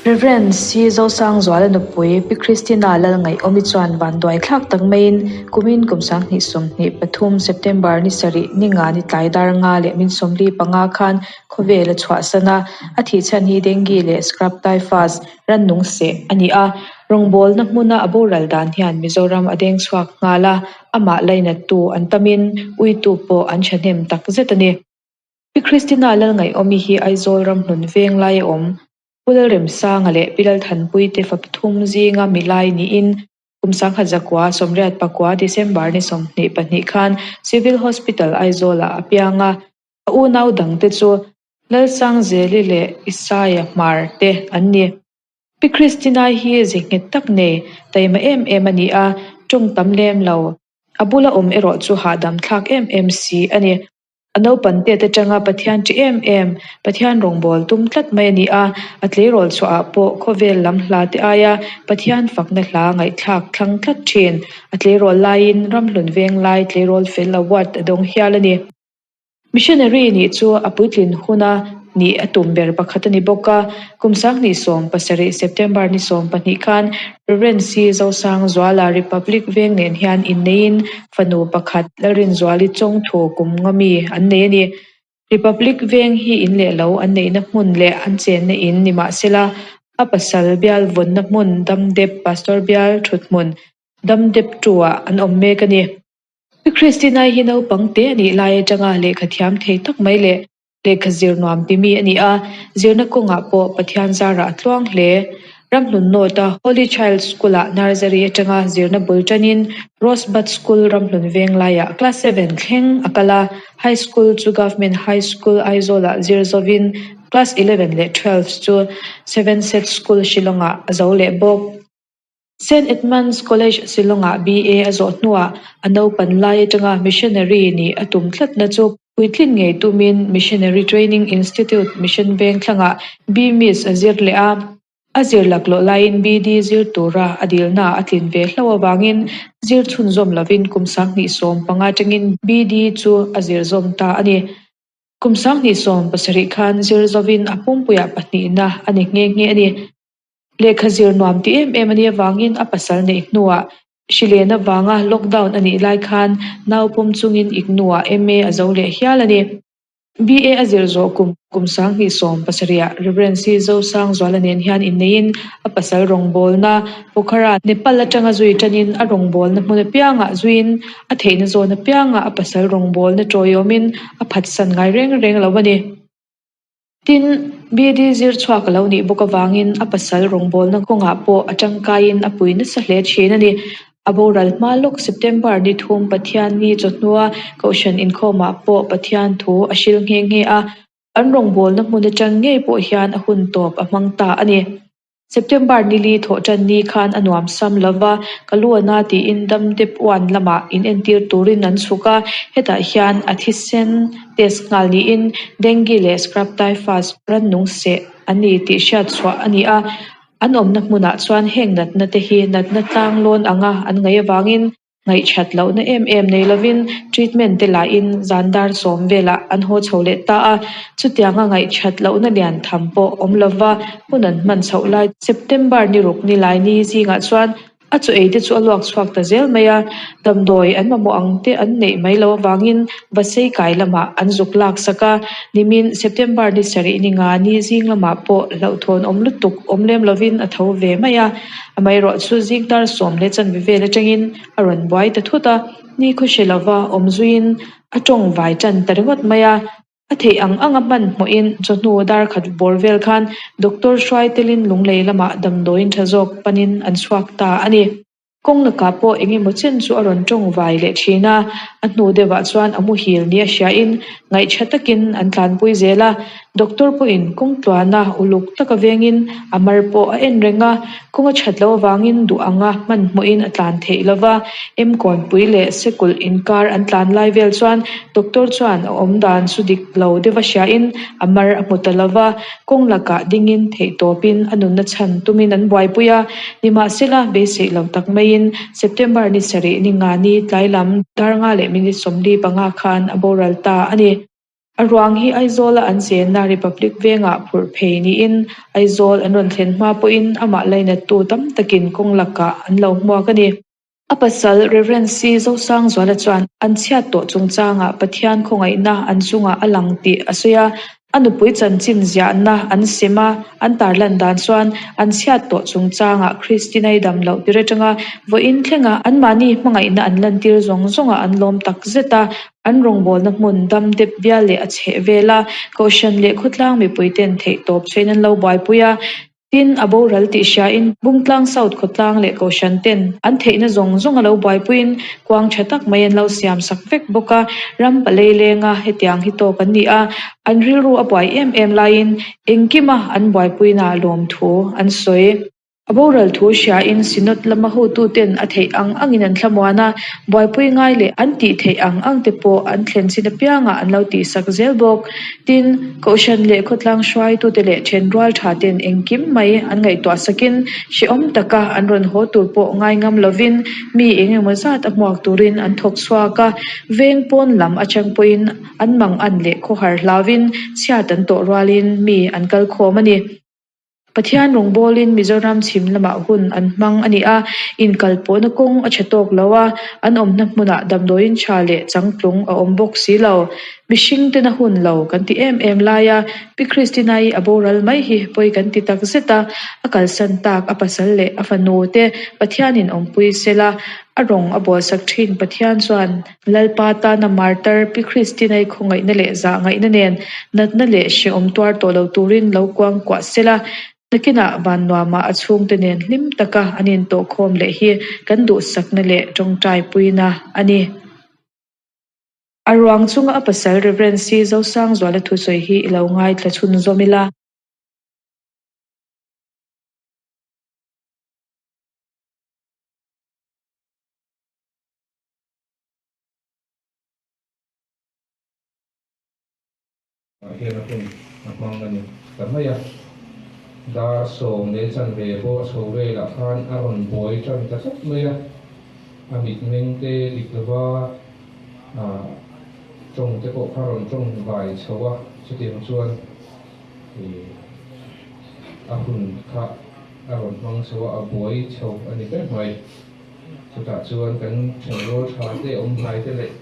Rev. C. Zosangzuala nupui Pi Christina Lalngaihawmi chuan vanduai thlak tak maiin kumin kum 2023 September ni sarih ni nga ni tlai dar nga leh min 45 khan khawvel a chhuahsan a, a thihchhan hi dengue leh scrub typhus rannung seh a ni a. Rawngbawlna hmuna a boral dan hian Mizoram a deng chhuak nghal a, amah lainattu an tamin uitu pawh an thahnem takzet a ni. Pi Christina Lalngaihawmi hi Aizawl ramhlun veng laia awm Pu Lalremsanga leh Pi Lalthanpui te fa pathum zinga milai niin kum 1989 December ni 22 khan Civil Hospital Aizawlah a piang a, a unau dangte chu Lalsangzeli leh Isaia Hmar te an ni. Pi Christina hi ze nghet tak nei, taima em em a ni a, tawng tam lem lo, a bula awm erawh chu hahdam thlak em em si a ni. A naupan tet atanga Pathian ṭi em em, Pathian rawngbâwl tum tlat mai a ni a, a tleirawl chhuahah pawh khawvel lam hla te aia Pathian fakna hla ngaihthlak thlang tlat ṭhin. A tleirawl laiin ramhlun veng lai tleirawl fel award a dawng hial a ni. Missionary nih chu a puitlin huna nih a tum ber pakhat a ni bawk a, kum 2017 September ni 12 khan Rev. C. Zosangzuala Republic veng nen hian inneiin fanu pakhat Lalrinzuali Chawngthu kum nga mi an nei a ni. Republic veng hi in leh lo an neihna hmun leh an chenna in ni mahsela a pasal bial vawnna hmun Damdep Pastor bial thuthmun Damdep two-ah an awm mek a ni. Pi Christina-i hi naupang te a nih lai atanga lehkha thiam thei tak mai leh Lehkha zir nuam ti mi a ni a, zirna kawngah pawh Pathian zarah a tluang hle. Ramhlun North-a Holy Child School-ah nursery atanga zirna bul tanin Rosebud School Ramhlun Venglaiah class seven thleng a kal a, High School chu Government High School Aizawlah zir zovin class 11 leh 12 chu Seven Set School Shillong-ah a zo leh bawk. Saint Edmund's College Shillong-ah BA a zawh hnuah a naupan lai atanga missionary nih a tum tlatna chu puitlin ngei tumin Missionary Training Institute Mission Vengthlangah BMIS a zir leh a. A zir laklawh laiin BD zir tura a dilna a tlin ve hlauh avangin zir chhunzawm lovin kum 2015 atangin BD chu a zir zawm ta a ni. Kum 2017 khan zir zovin a pumpuiah pahnihna a ni nghe nghe a ni. Lehkha zir nuam ti em em a nih avangin a pasal neih hnuah hrilen avanga lockdown a nih lai khan nau pawm chungin iknuah MA a zo leh hial a ni. BA a zir zawh kum kum 2017ah Rev. C. Zosangzuala nen hian inneiin a pasal rawngbawlna Pokhara, Nepal atanga zui tanin a rawngbawlna hmun apiangah zuiin a theihna zawn apiangah a pasal rawngbawlna tawiawmin a phatsan ngai reng reng lo a ni. Tin, BD zir chhuak a lo nih bawk avangin a pasal rawngbawlna kawngah pawh a tangkaiin a pui nasa hle thin a ni. A boral hma lawk September ni thum Pathianni chawhnua Kohhran inkhawmah pawh Pathian thu a hril nghe nghe a, an rawngbawlna hmun atang ngei pawh hian a hun tawp a hmang ta a ni. September ni li thawh tan ni khan a nuam sam lo va, ka lu a na tiin dam dep uan lamah in entir turin an chhuk a, hetah hian a thisen test nghal niin dengue leh scrub typhus rannung seh an ni tih hriat chhuah a ni a, an awmna hmunah chuan heng natna te hi natna tlanglawn anga an ngaih avangin Ngaihchat lohna em em nei lovin treatment te lahin zan dar sawm velah an haw chho leh ta a, chutianga ngaihchat lohna lian tham pawh awm lova hun an hman chhoh lai September ni ruk ni lai ni zingah chuan a chaw ei te chu a luak chhuak ta zel mai a, damdawi an mamawh ang te an neih mai loh avangin Vasei kai lamah an zuk lak sak a, nimin September ni sarih ni nga ni zing lamah pawh hlauhthawn awm lutuk awm lem lovin a tho ve mai a. Amaherawh chu zing tar sawm leh chanve vel atangin a rawn buai ta thut a, ni khaw hre lova awm zuiin a tawng vai tan ta ringawt mai a. A theih ang anga hmanhmawhin chawhnu dar khat bawr vel khan Doctor hruai telin Lunglei lamah damdawiin tha zawk panin an chhuak ta a ni. Kawng lakah pawh eng emaw chen chu a rawn tawng vai leh thin a, a hnu deuhah chuan a muhil nia hriain ngaihṭha takin an tlanpui zel a. Doctor pawhin kawng tluana uluk taka vengin a mar pawh a en reng a, kawng a ṭhat loh avangin duh anga hmanhmawhin a tlan theih lo va. Emkawnpui leh Sekulh inkar an tlan lai vel chuan doctor chuan a awm dan chu dik lo deuha hriain a mar a hmu ta lo va. Kawng lakah dingin theihtawpin a nunna chhan tumin an buaipui a, nimahsela beiseih lo tak maiin September ni sarih ni nga ni tlai lam dar nga leh minute 45 khan a boral ta a ni. A ruang hi Aizawla an chenna Republic vengah phurh phei niin Aizawl an rawn thlen hma pawhin amah lainattu tam takin kawng lakah an lo hmuak a ni. A pasal Rev. C. Zosangzuala chuan an chhiat tawh chungchangah Pathian khawngaihna an chungah a lang tih a sawi a. A nupui chanchin ziahna an sem a, an tarlan dan chuan an chhiat tawh chungchangah Christina-i dam loh tir atanga vawiin thlenga anmahni hmangaihna an lantir zawng zawngah an lawm tak zet a, an rawngbawlna hmun dam dep bial leh a chheh vel a, Kohhran leh khawtlang mipuiten theihtawp chhuain an lo buaipui a. Tin, a boral tih hriain Bungtlang South khawtlang leh Kohhran ten an theihna zawng zawng a lo buaipuiin kuang tha tak mai an lo siam sak vek bawk a, ram palei lenga hetiang hi tawk an ni a, an rilru a buai em em laiin engkima an buaipuina lawmthu an sawi. A boral thu hriain Synod lama hotuten a theih ang angin an thlamuan a, buaipui ngai leh an tih theih ang ang te pawh an thlen chin apiangah an lo tihsak zel bawk. Tin, Kohhran leh khawtlang hruaitute leh thenrual tha ten engkim mai an ngaihtuah sakin hrehawm taka an rawn haw tur pawh ngai ngam lovin mi eng emaw zat a hmuak turin an thawk chhuak a, veng pawn lam atang pawhin an mangan leh khawhar hlauvin chhiat an tawh rualin mi an kal khawm a ni. Pathian rawngbawlin Mizoram chhim lamah hun an hmang a ni a, inkalpawhna kawng a tha tawk lo a, an awmna hmunah damdawiin tha leh changtlung a awm bawk si lo. Mihring tena hun lo kan ti em em lai a, Pi Christina-i a boral mai hi pawi kan ti tak zet a, a kalsan tak a pasal leh a fanu te Pathianin awmpui sela, a rawng a bawlsak thin Pathian chuan Lalpa tana martar Pi Christina-i khawngaihna leh zah ngaihna nen natna leh hrehawm tuar tawh lo turin lo kuang kuah sela, nakinah van nuamah a chhungte nen hlim taka an intawhkhawm leh hi kan duhsakna leh tawngtai puina a ni. A ruang chunga a pasal Rev. C. Zosangzuala thusawi hi i lo ngaithla chhunzawm ila. Ah hian a hun a hmang a ni ta mai a, dar 10 leh chanve pawh chho velah khan a rawn buai tan ta tlat mai a, a mitmeng te dik lova ah tawng te pawh kha rawn tawng vai chho a, chutiang chuan ih a hun kha a rawn hmang chho a, a buai chho a ni ber mai. Chutah chuan kan thenrual tha te, awm hnai te leh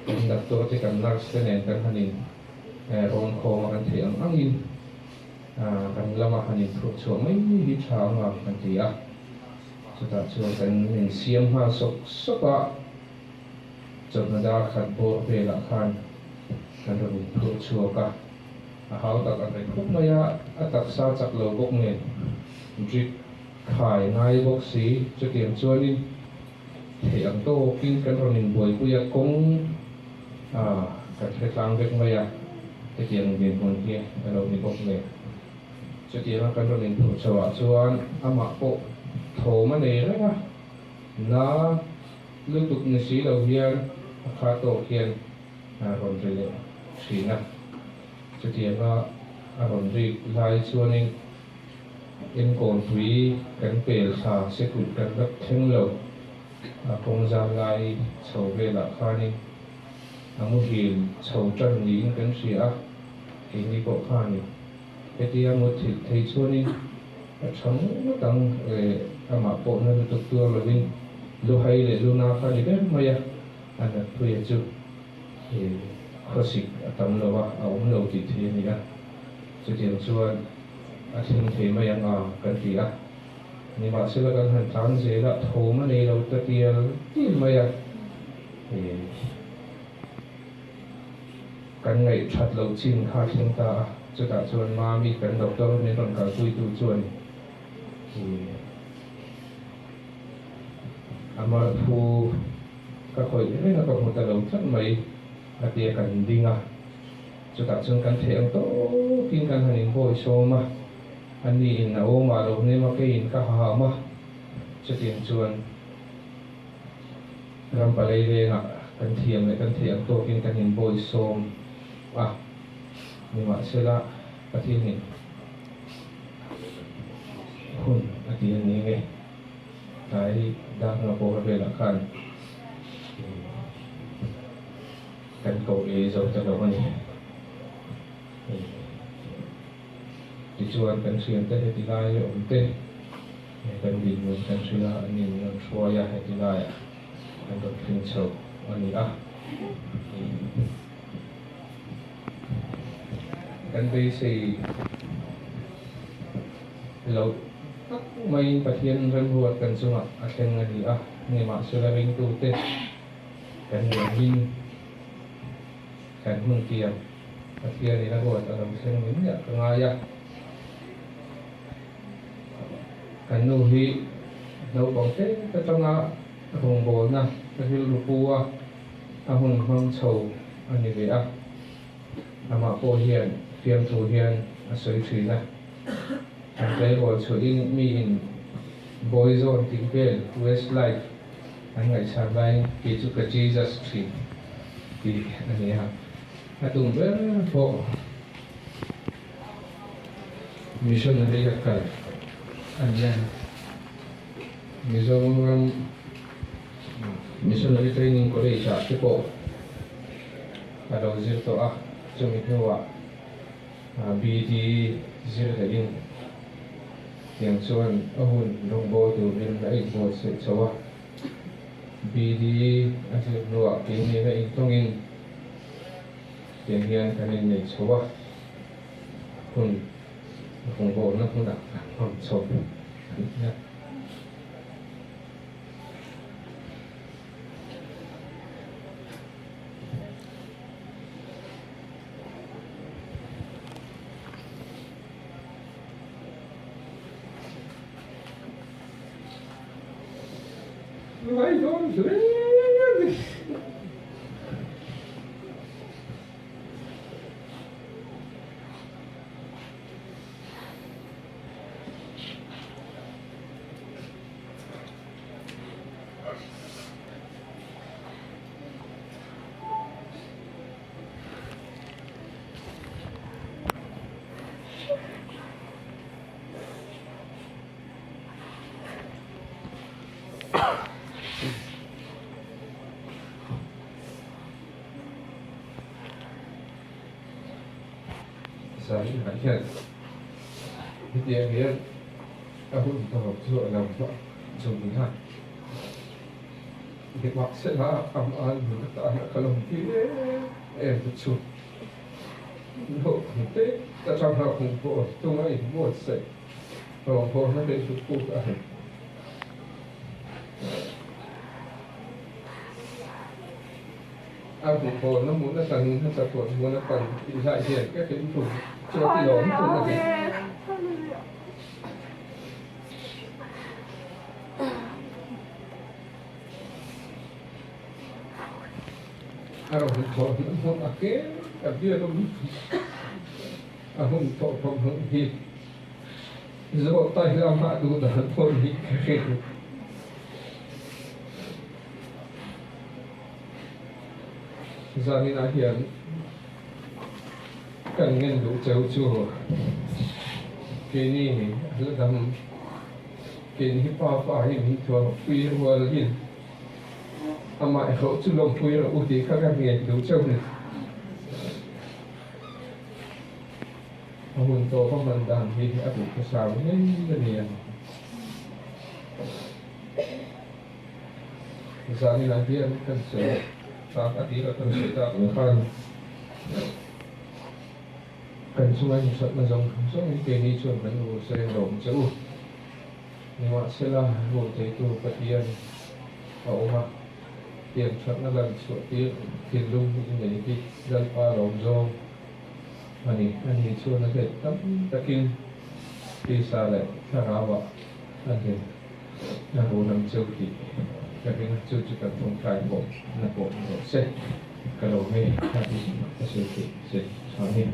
kan doctor te, kan nurse te nen kan han in rawn khawm a, kan theih ang angin kan lama han in phurh chhuah mai hi tha anga kan ti a. Chutah chuan kan insiam nghal sawk sawk a, chawhna dar khat bawr velah khan kan rawn in phurh chhuak a, a hau tak ang reng khawp mai a, a taksa chak lo bawk nen drip Khai ngai bawk si, chutiang chuanin theih ang tawkin kan rawn inbuaipui a, kawng a kan hre tlang vek mai a, hetiang dinhmun hi a lo ni bawk nen. Chutianga kan rawn inphurh chho ah chuan amah pawh thawm a nei reng a, na lutuk ni si lo hian a kha tawk hian a rawn ri leh thin a, chutianga a rawn rik lai chuanin Enkawlpui kan pel thla sekulh kan la thleng lo. A kawng zan lai chho velah khanin a muhil chho tan niin kan hria a, keini pawh khanin hetia muthilh thei chuanin a tha ngawt ang eh amah pawh na lutuk tuar lovin luhai leh luna kha ni ber mai a, a natpuia chu eh khawsik a tam lo a, a awm lo tih thei a ni a, chutiang chuan. A thleng thei mai ang a, kan ti a. Nimahsela kan han tlan zel a, thawm a nei lo ta tial tial mai a. Kan ngaihthat loh chin kha a thleng ta a, chutah chuan Mami kan doctor min rawn kalpuitu chuan a marphu ka khawih reng a, ka hmu ta lo tlat mai a ti a, kan ding a. Chutah chuan kan theih ang tawkin kan han inbawi sawm a, a niin a awm ah lo hnem a, keiin ka haham a, chutiang chuan ram palei lengah kan thiam leh kan theih ang tawkin kan inbawi sawm a, nimahsela Pathianin hun a ti a ni nge, tlai darna pawh velah khan. Kan koh ei zo ta lo a ni. Hei tichuan kan thiante heti lai awm te kan dinhmun kan hrilh a, an in rawn hruai a heti laiah an rawn thleng chho a ni a. Kan beisei loh tak maiin Pathian remruat kan chungah a thleng a ni a, nimahsela ringtute kan nih angin kan hun tiang Pathianin a ruat a lo thleng ni miah ka ngai a. Kan nu hi naupang te atanga rawngbawlna rilru pu a, a hun hmang chho a ni ve a. Amah pawh hian fiamthu hian a sawi thin a. An tleirawl chhuahin miin Boyzone tih vel Westlife an ngaihchhan laiin kei chu ka Jesus thin tih a ni a. A tum ber pawh missionary a kal a ni a. Mizoram Missionary Training College ah te pawh a lo zir tawh a, chumi hnuah BD zir lehin tiang chuan a hun rawngbawl turin a inbuatsaih chho a. BD a zir hnuah keini a intawngin tiang hian kan innei chho a, hun rawngbawlna hmunah kan hmang chho a ni a. Ngai dawn hle a ni. Zaninah hian hetiang hian a hun tawp chu a lo hmang chung a. Nimahsela amah nun atana ka lo ti em em te chu naupang te atanga hmuh pawh tum a inbuatsaih rawngbawlna leh hlutpuk a ni. A hmuhbawlna hmun atangin a chatuan hmun a pan tih lai hian ka hrilhru chu a ti lawm tum a ni. A rawn thawh hmuh hmuh a ke ka biak a a hun thawh thawh hmuh hi zawh ta hi amah duh dan pawh hi ka hre duh. Zaninah hian kan ngen duh cheu chu keini la dam. Kei hi pa pa hi min thuam pui rual in amah erawh chu lawmpui rawh u tih kha ka ngen duh chauh ni. A hun tawp a hman dan hi a duh hmasam ngei a ni ang. Zaninah hian kan sawi tak a tir a kan sawi tak ang khan Kan chunga insatna zawng zawngin keini chuan kan ur seng lo ang che u. Nimahsela, rul theitu Pathian a awm a, tiang thatna lan chhuah tir thinlung i nei hi Lalpa lawm zawng a ni. Ani chuan a let tam takin tisa leh thlarauah a hlim a rul ang che u tih ka ring a, chu chu kan thawngtlai pawh na pawh ni rawh se. Ka lo hei a ti ka sawi theih che tha ni.